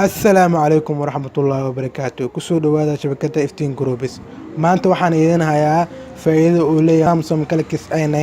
Assalaamu calaykum waraxmatullaahi wabarakaatu. Kusoo dhawaada shabakada Iftiin Groups. Maanta waxaan idin hayaa faa'iidada uu leeyahay Samsung Galaxy A9.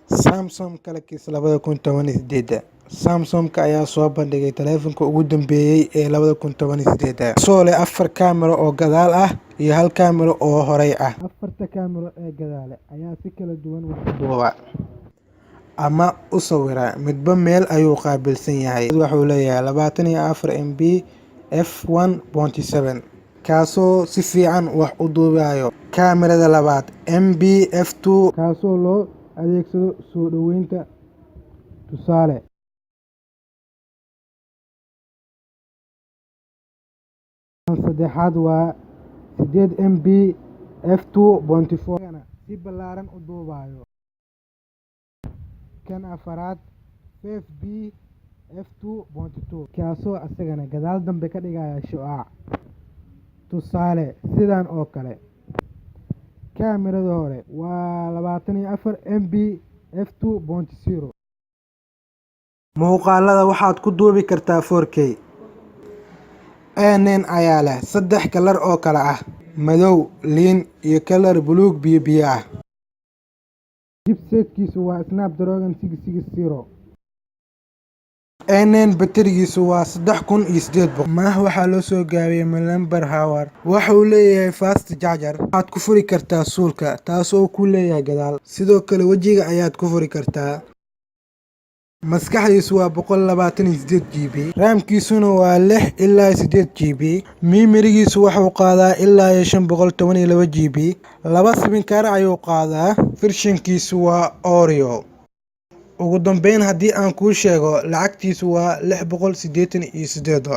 Samsung Galaxy 2018. Samsung-ka ayaa soo bandhigay taleefanka ugu dambeeyay ee 2018, kaasoo leh afar kaamiro oo gadaal ah iyo hal kaamiro oo horey ah. Afarta kaamiro ee gadaal ayaa si kala duwan wax u duuba ama u sawira, midba meel ayuu qaabilsan yahay. Wuxuu leeyahay 24 MP f1.7, kaasoo si fiican wax u duubayo. Kaamirada labaad MP f2, kaasoo loo adeegsado soo dhoweynta, tusaale. Kan saddexaad waa 8 MP f2.4, si ballaaran u duubayo. Kan afaraad 5 MP f2.2, kaasoo asagana gadaal dambe ka dhigaya shucaac, tusaale sidan oo kale. Kaamirada hore waa 24 MP f2.0. Muuqaalada waxaad ku duubi kartaa 4K. A9 ayaa leh saddex kalar oo kala ah madow, liin iyo kalar buluug biyo biyo ah. Chipset-kiisu waa Snapdragon 660. A9 baterigiisu waa 3800 mAh, waxaa loo soo gaabiyey milliampere hour. Waxa uu leeyahay fast charger. Waxaad ku furi kartaa suulka, taasoo ku leeyahay gadaal. Sidoo kale wejiga ayaad ku furi kartaa. Maskaxdiisu waa 128 GB, RAM-kiisuna waa 6 ilaa 8 GB, memory-giisu wuxuu qaadaa ilaa 512 GB, laba SIM card ayuu qaadaa, version-kiisu waa Oreo. Ugu dambeyn, haddii aan kuu sheego, lacagtiisu waa $688.